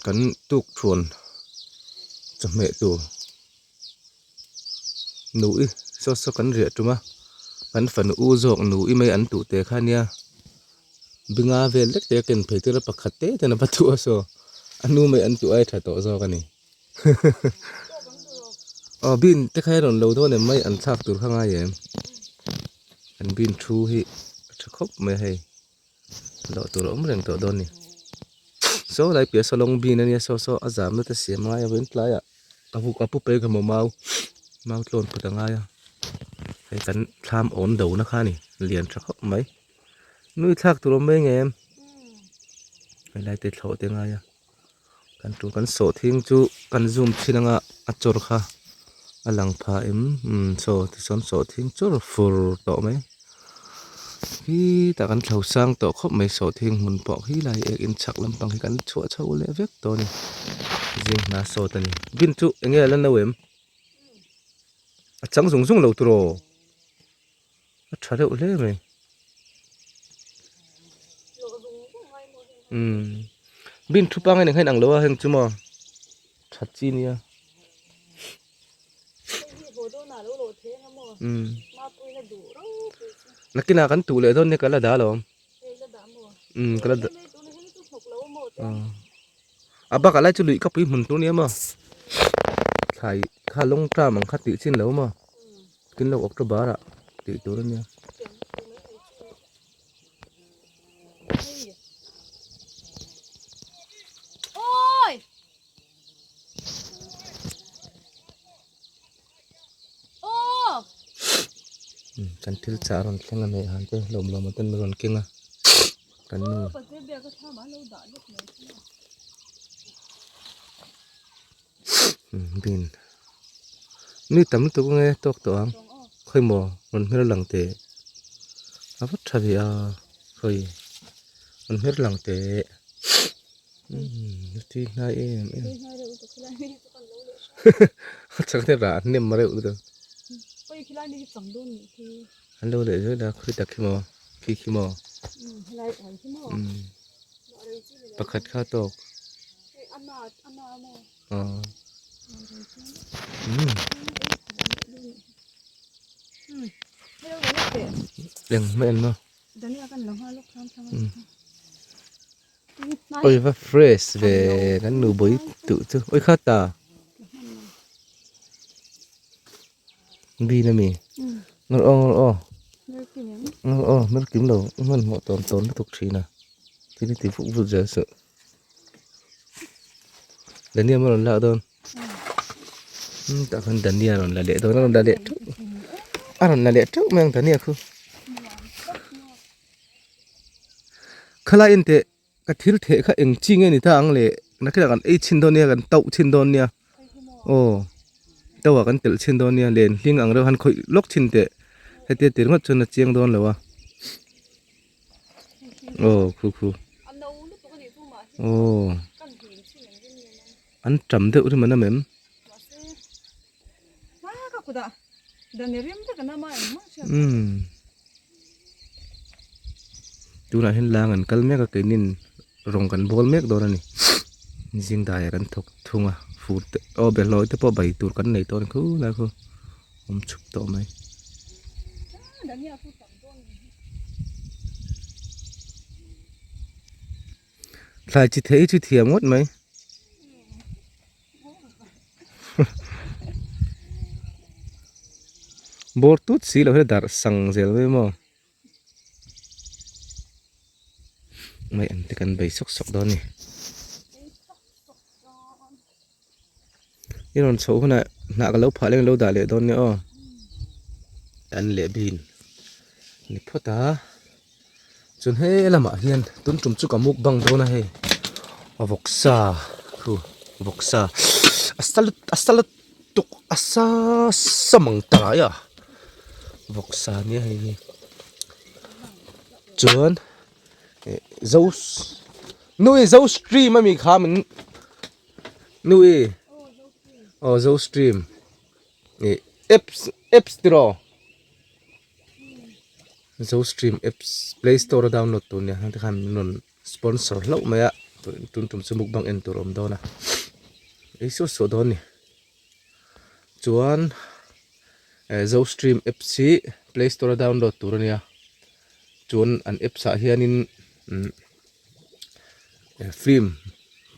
Kan tuk thuan chawhmeh tur nui saw saw kan riah tum a kan fanu u zawk nui mai an tuh te kha nia binga vel lek te a ken phei tir a pakhat te ten a va tuh a saw a nu mai an tuh ai tha tawh zawk a ni aw bin te kha i rawn lo dawn em mai an thlak tur kha ngai em an bin thu hi a tha khawp mai a hei. Loh tur a awm reng tawh dawn a ni. Saw lai piah saw lawng bin a nia saw saw a zamna te siam a ngai a vawiin tlaiah ka hu ka pu peng emaw mau mau tlawn put a ngai a hei kan thlam awn do na kha a ni lian tha khawp mai nui thlak tur a awm mai nge em helai te thlawh te a ngai a kan tur kan sawh thing chu kan zoom thin anga a chawr kha a lang pha em umm saw tichuan sawh thing chawr fur tawh mai khitah kan thlo sang tawh khawp mai sawh thing hmun pawh khi lai ek in chhak lampang hi kan chhuah chho leh vek tawh a ni zing hna sawt a ni bin chu eng nge a la no em a chang zung zung lo turaw a tha deuh hle mai umm bin thu pangai nen khan a inang lo a heng chu maw tha chi nia umm nakinah kan tuh leh dawn nia ka la dah alawm umm ka la dah a bakah lai chu lui ka pui hmun tur nia maw thlai kha lawng tram ang kha tih chin lo maw. Tin lo October ah tih tur a nia. Kan thil chah a rawn thleng a hmeh han te lawm lawm ten min rawn keng a kan nu. Bin mi tam lutuk ange tawk tawh ang khawi maw rawn hmer lang teh a va tha ve a khawi rawn hmer lang teh umm tui hnai em em a chang te rah hnem reuh lutuk an lo leh zel a khawi tak hi maw khi khi maw umm pakhat kha tawk. Eng hmel maw oi va fresh ve kan nu bawi duh chu oi kha ta bin ami ngawr aw ngawr aw ngawr aw hmel kim lo hmanhmawh tawn tawn lutuk thin a thil hi ti vuk vuk zel suh. Dania maw rawn lak dawn umm tah khan Dania rawn la leh dawn a rawn la leh teuh a rawn la leh teuh mai ang Dania khu khalai en teh ka thil theh kha eng chi nge ni ta ang le nakhinah kan ei chhin dawn nia kan tauh chhin dawn nia aw tauh ah kan telh chhin dawn nia len hling ang reuh han khawih lawk chhin teh hetia ti ringawt chuan a chiang dawn lo a. Aw khu khu aw an tam deuh rim an awm em umm tunah hian lang an kal mek a keinin rawng kan bawl mek dawn a ni zing daiah kan thawk thung a fur te aw bawlhhlawh te pawh bai tur kan nei tawh a ni khulai khu awm chhup tawh mai. Thlai chi thei chu thiam ngawt mai. Bawr tut si lo hi darh sang zel mai maw. Mai an te kan bei sawk sawk dawn a ni. I rawn chhoh hunah hnah ka lo phah leng lo dah leh dawn nia aw an leh bin ni phawt a chuan he lamah hian tun tum chu ka mukbang dawn a hei a vawksa khu vawksa a sa lut a sa lutuk a sa sa mang ta lai a vawksa nia hei hi chuan eh zo nui zo stream ami kha min. Nui aw zo stream ih apps apps tiraw zo stream apps play store a download tur nia heng te khan min rawn sponsor hlauh mai a. Tun tum chu mukbang en tur a awm dawn a, ei suah suah dawn a ni. Chuan eh Zostream apps hi play store a download tur a nia, chuan an apps ah hianin umm film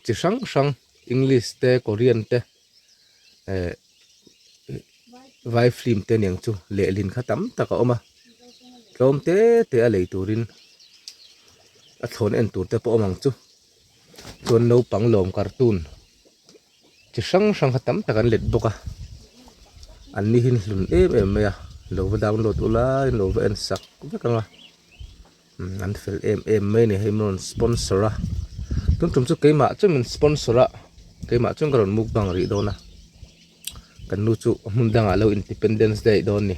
chi hrang hrang english te korean te eh vai film te aniang chu lehlin kha tam tak a awm a tlawm te te a lei turin a thlawn en tur te pawh a awm ang chu chuan naupang lawm cartoon chi hrang hrang kha tam tak an let bawk a an ni hi hlun em em mai a lo va download ula in lo va en sak vek ang a. An fel em em mai a ni hei min rawn sponsor a tun tum chu keimah chuan min sponsor a keimah chuan ka rawn mukbang rih dawn a kan nu chu hmun dangah lo independence day dawn a ni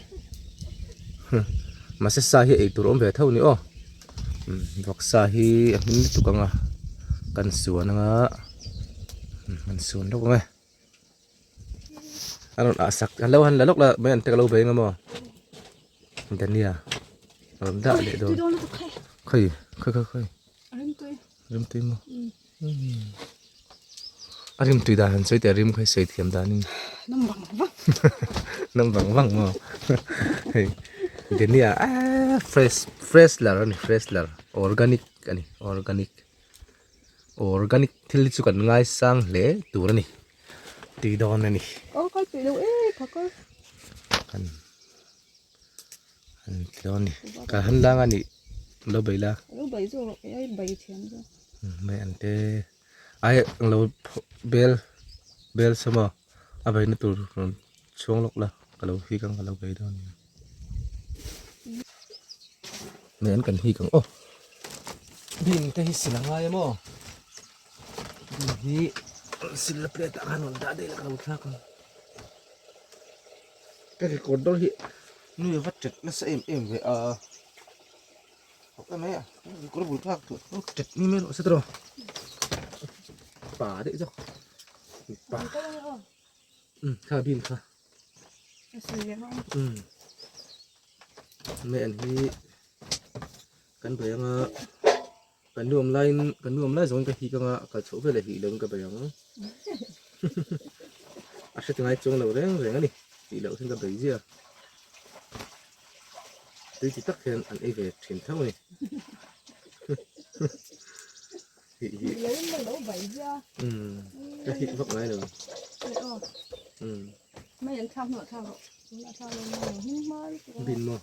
mahse sa hi eitur awm ve tho a ni aw vawksa hi a hmin lutuk ang a kan suan ang a kan suan lawk ang e. A rawn ah sak a lo han la lawk la mai an te ka lo bei ang emaw Dania a rawn dah leh dawn khawi khawi khawi khawi rim tui maw a rim tui dan han sawi teh a rim kha i sawi thiam danin nam vang vang maw hei Dania eee fresh fresh lar a ni fresh lar organic a ni organic. Organic thil hi chu kan ngaisang hle tur a ni tui dawn a ni. Aw kal peih lo e kha kal. Kan han ti dawn a ni ka han lang a ni lo bei la. Lo bei zawk rawh kei ai bei thiam zawk. Mai an te ai ang lo bel bel sawm a a beina tur rawn chhuang lawk la ka lo hik ang ka lo bei dawn a ni. Mai an kan hik ang aw. Bin te hi sil a ngai a maw? Bin hi sil la plate ah khan rawn dah daih la ka lo thlak ang. Ka recorder hi nui a va tet nasa em em ve a. Hawk em mai a, recorder bul thlak tur tet ni mai rawh se tawh. Pa daih zawk. Pa. Kha bin kha. Mai an hi. Kan bei anga kan nu awm laiin kan nu awm lai zawngin ka hik anga kal chhoh vel a hih loin ka bei ang a hre ti ngai chuang lo reng reng a ni tih loh hian ka bei zia tui ti tak hian an ei ve thin tho a ni hih hih ka hik vak ngai lo bin maw.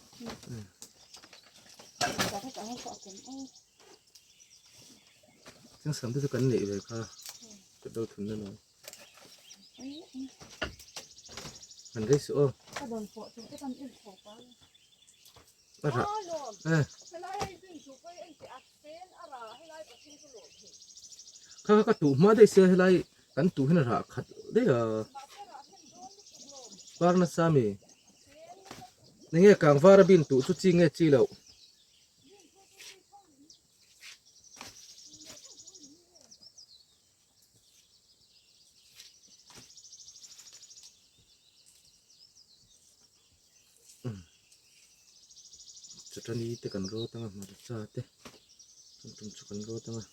Chiang sam te chu kan neih ve kha ka do thun na lo an rei suh aw a rah eh kha kha ka tuh hma daih sia helai kan tuh hian a rah khat daih a par nasa mi. Enge kangvar a bin tuh chu chi nge chi loh. Chutani te kan rawt anga hmarcha te tum chu kan rawt anga.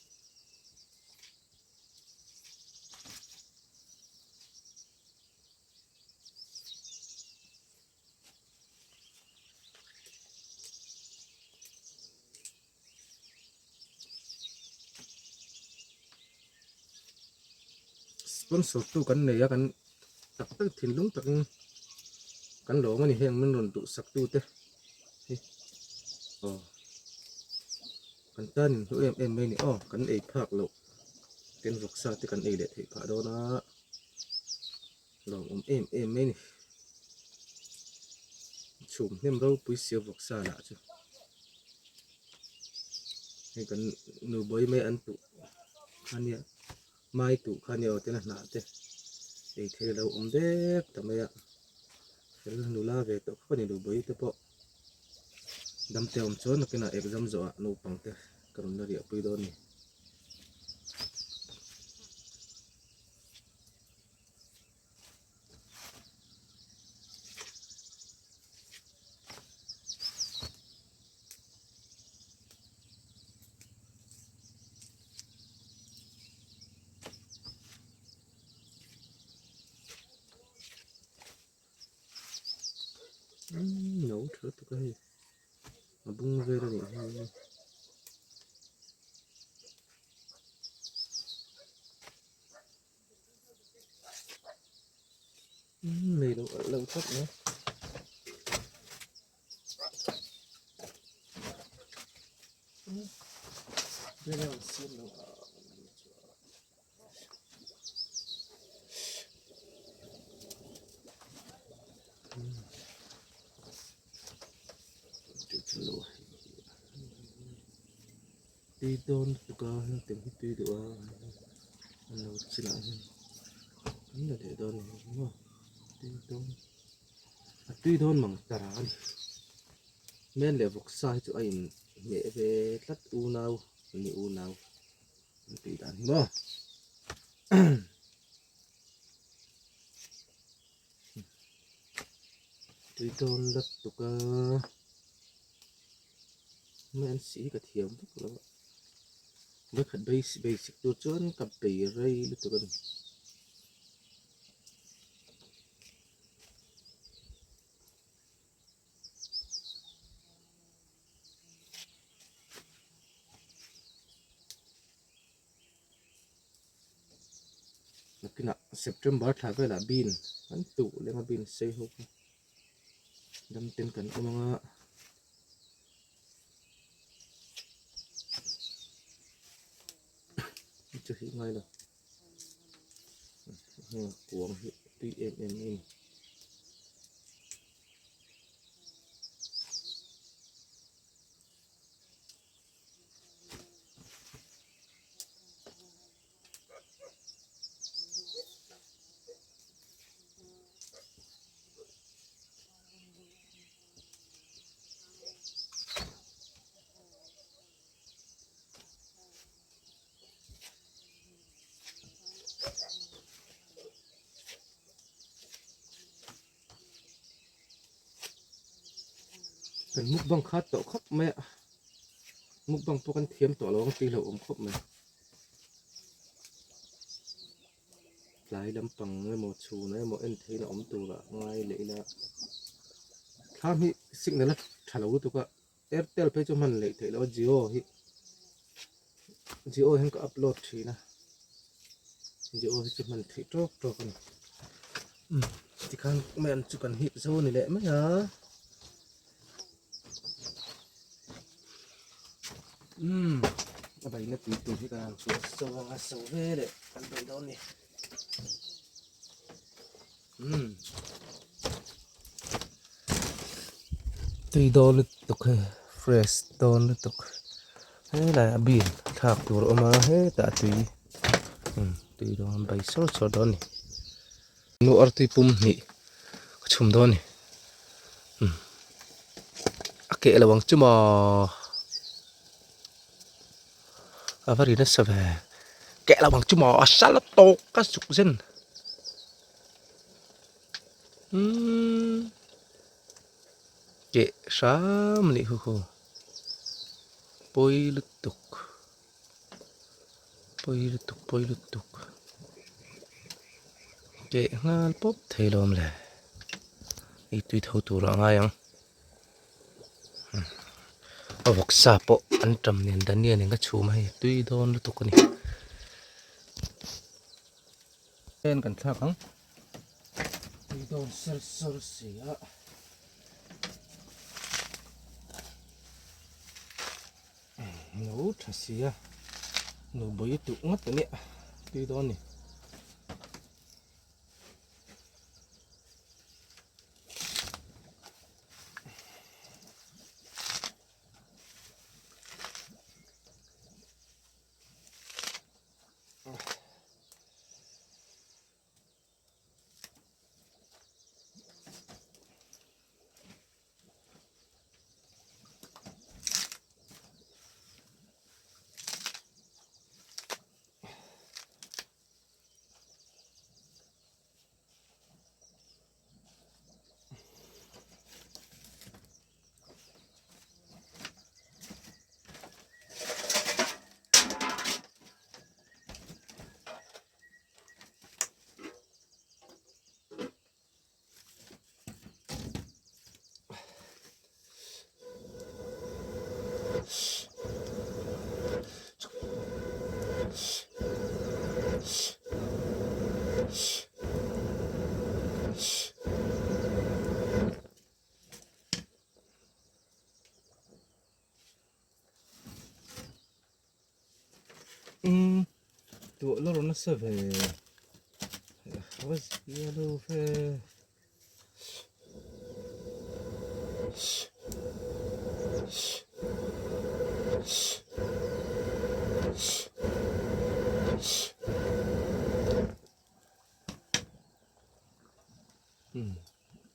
Sponsor tu kan nei a kan tak tak thinlung takin kan lawm a ni heng min rawn duhsak tu te hi aw kan tan in hlu em em mai a ni aw kan ei phak loh ten vawksa te kan ei leh theih phah dawn a. Lawmawm em em mai a ni. Chhum hnem ropui sia vawksa lah chu. Hei kan nu bawi mai an tuh kha nia mai tuh kha nia aw tin a hnah te ei thei lo awm dek ta mai a. Fel nula ve tawh khawp a ni nu bawi te pawh. Damte awm chuan nakinah exam zawhah naupang te ka rawn la riahpui dawn a ni. tha lutuk a hei a bung vel a nih hi. Mei lo alh lo tlat mai. Tui dawn lutuk a heng hi tui duh a an lo chinah hian an la leh dawn a ni maw tui dawn a tui dawn mang tara a ni men leh vawksa hi chu a in hmeh ve tlat unau an ni unau an tih dan hi maw. Tui dawn lutuk a mai an sih hi ka thiam vak lo a vawikhat basic tur chuan ka bei rei lutuk a ni. Nakinah September thla velah bean an tuh leng a bean sei ho kha dam ten kan awm ang a. Chu hi ngai lo heng kuang hi tui em em mai a ni. Kan mukbang kha tawh khawp mai a mukbang pawh kan thiam tawh lo ang tih hlauhawm khawp mai tlai lampang emaw chhun emaw en theihna awm turah ngai leh ila thlam hi signal a tha lo lutuk a airtel phei chu hman leh theih loh a jio hi jio hian ka upload thin a jio hi chu hman theih tawk tawk a ni tikhan mai an chu kan hip zo a ni leh mai a umm a beihna tui tur hi kan han chhuah so ang a so ve leh kan beih dawn a ni umm tui dawn lutuk hei fresh dawn lutuk helai ah bean thlak tur a awm a hetah tui umm tui dawn bai sawr sawr dawn a ni nu artui pum hnih ka chhum dawn a ni umm a keh lo ang chu maw a va ri nasa ve keh lo ang chu maw a sal tawk ka zuk zen. Umm keh hram a nih khu khu pawi lutuk pawi lutuk pawi lutuk keh nghal pawp thei lo awm le ei tui tho tur a ngai ang a vawksa pawh an tam nen dania nen ka chhum a hei tui dawn lutuk a ni. Pen kan thlak ang tui dawn ser sawr si a no tha si a no bawi tuh ngawt a nia tui dawn ni. Tuah lawr nasa ve. Va zia lo ve.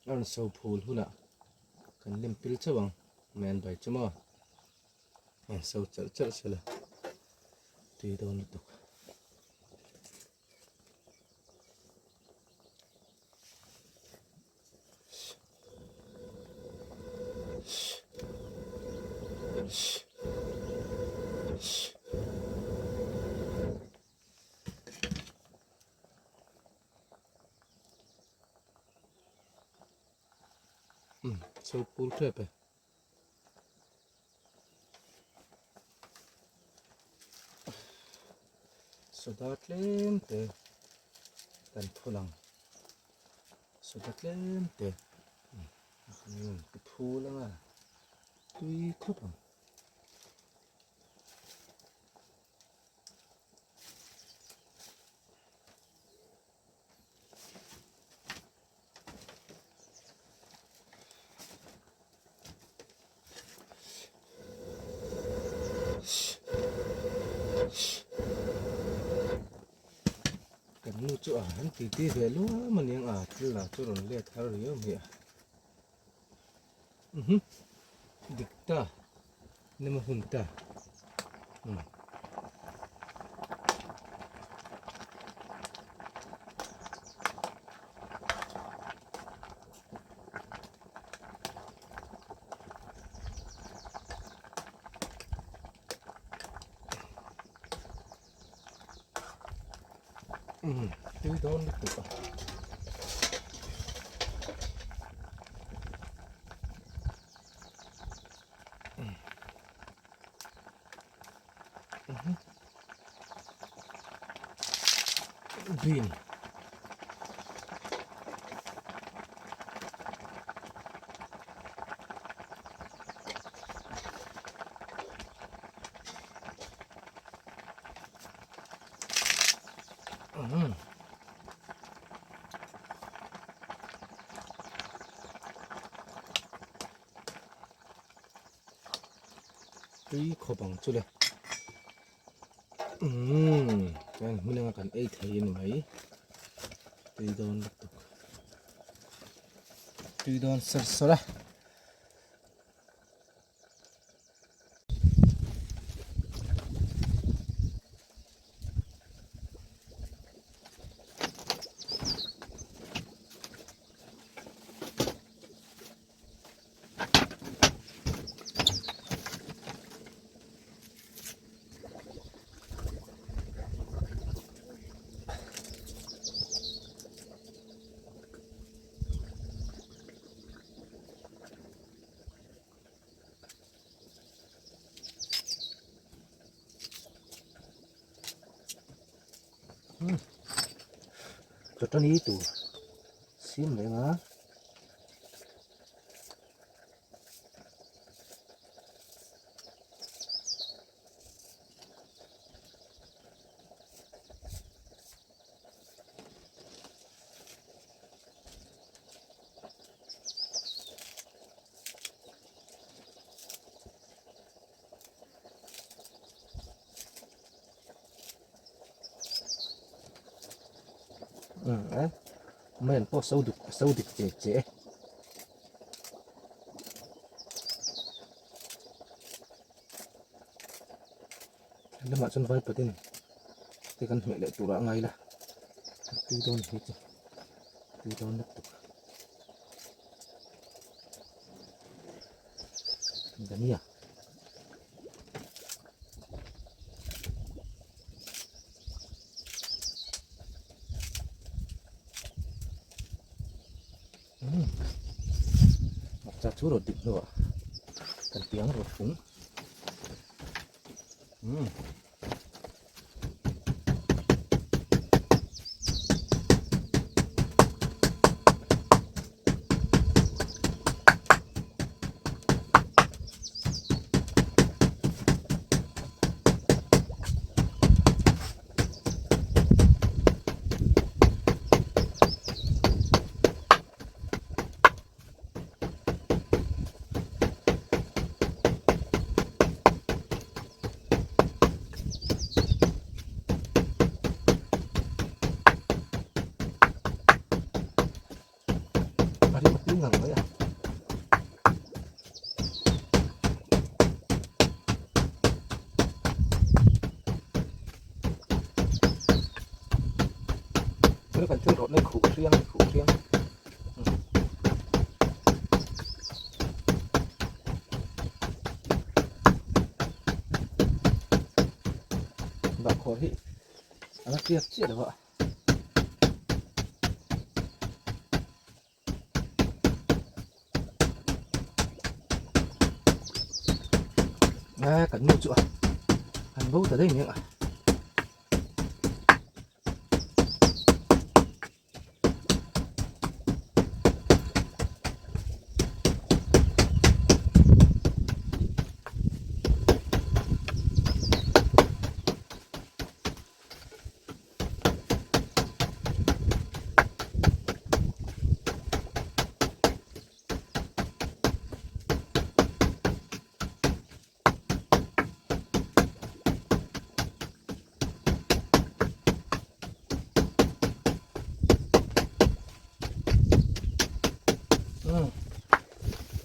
A rawn so phul hunah kan lim pil chauh ang mai an bai chu maw a so chelh chelh sela tui dawn lutuk. So phul tep e. Soda tlem te kan phul ang soda tlem te ka phul anga tui khawp ang. Kan nu chu a han ti ti ve luam a niang a thil lah chu rawn let har riau mai a mhm dik ta nem a hun ta umm. Tui dawn lutuk a. Green. Tui khawp ang chu le umm chuan hmun anga kan ei thei a ni mai tui dawn lutuk tui dawn sawr sawr a. Chawṭani tur siam reng a. Maian pawh so duk so dik che che e. Lamah chuan vai patin te kan hmeh leh turah a ngai la tui dawn hi chu tui dawn lutuk dhania Hmarcha chu rawn dik hnuah kan piang rawt fung. Umm. Tui ngang mai a. Thil kan thil rawtna khuh hriang khuh hriang. Bahkhawr hi a la tiak chiah lo a. A kan nu chu a han bo ta daih mai ang a.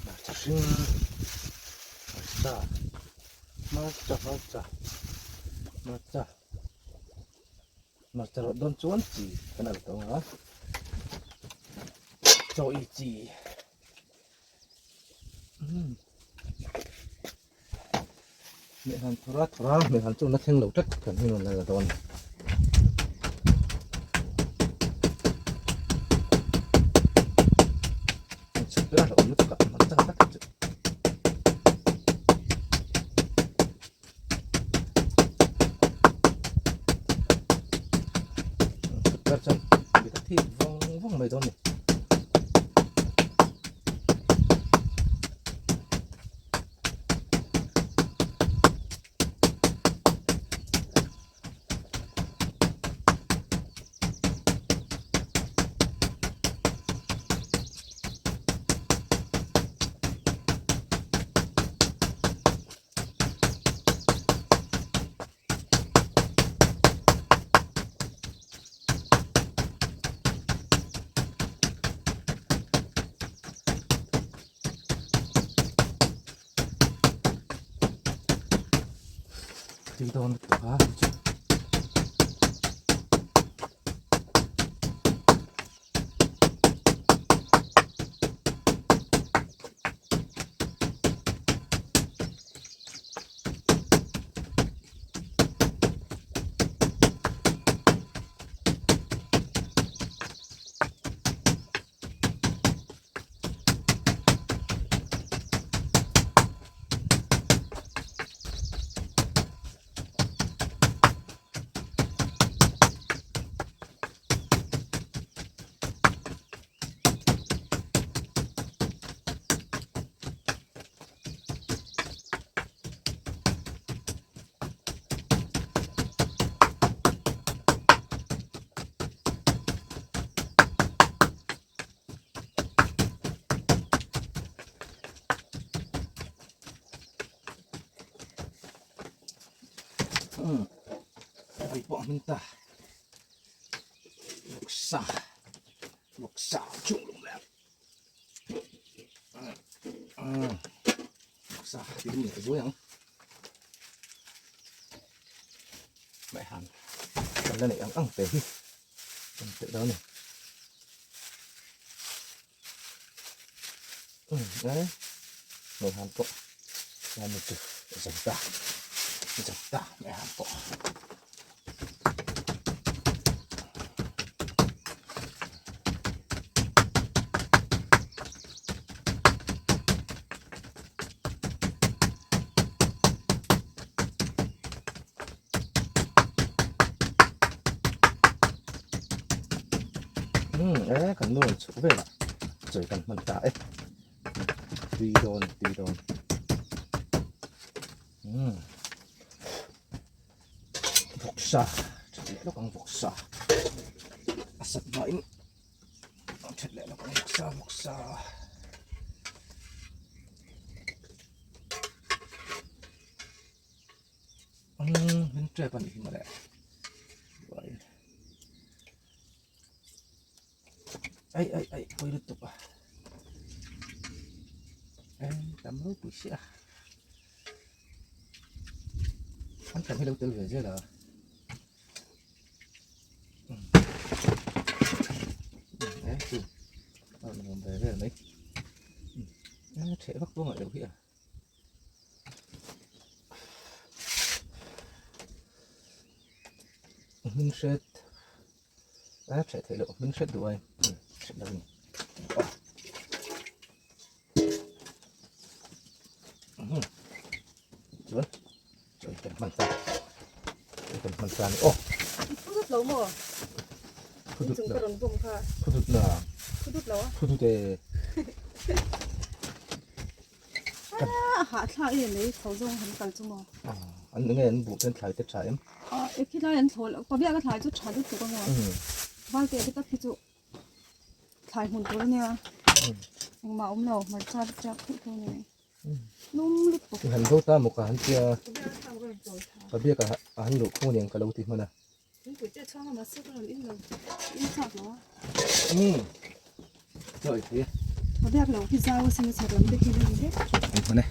Hmarcha hring hmarcha hmarcha hmarcha hmarcha hmarcha rawh dawn chuan chi kan al tawh ang a chaw ei chi. Mehhan thura thura mehhan chu na thleng lo tlat kan hi rawn la dawn. Chhuk ber a awm lutuk a man chang tak chu. Chhuk ber chuan bit a thip vawng vawng mai dawn ni. Tui dawn lutuk a chu. Hei pawh a hming ta vawksa vawksa chung lung leh vawksa ti dum leh zuai ang maihan kan la neih ang ang te hi kan telh dawn a ni maihan pawh chuan chu zo ta zo ta maihan pawh. E kan nu rawn chhuk velah chawi kan hman ta e tui dawn tui dawn umm vawksa that leh lawk ang vawksa a sat hmain that leh lawk ang vawksa vawksa. Min trap a nih hi mawle ai ai ai pawi lutuk a. Tam ropui sia. An tam hi lo tel ve zel a. Chu a rawn awm ve vel mai. Ṭheh vak pawh ngaih loh hi a. Hming hret a ṭheh theih loh hming hret duh ai hret lo a ni. Chuan chaw kan hman ta kan hman ta ni aw. Phudut lo maw? Phudut lo. Ka rawn bawm kha. Phudut la. Phudut lo a? Phudut e. A hah thla e mai chho zawng han kal chu maw? An nge an buh ten thlai te tha em? A e khilai an thawl pawbiak a thlai chu tha lutuk a maw? Valte te tak hi chu Thlai hmun tur ania engmah awm lo hmarcha te chiah khuh khuh ani lum lutuk. I han zo ta maw ka han tia ka biak a han luh khung aniang ka lo ti hman a. Thingpui te chhang a mahse ka rawn in lo in chak lo a. Umm chaw ei thei e. Ka biak lo khi zau a sin a chhak lam te khi a ni vek. An hman e.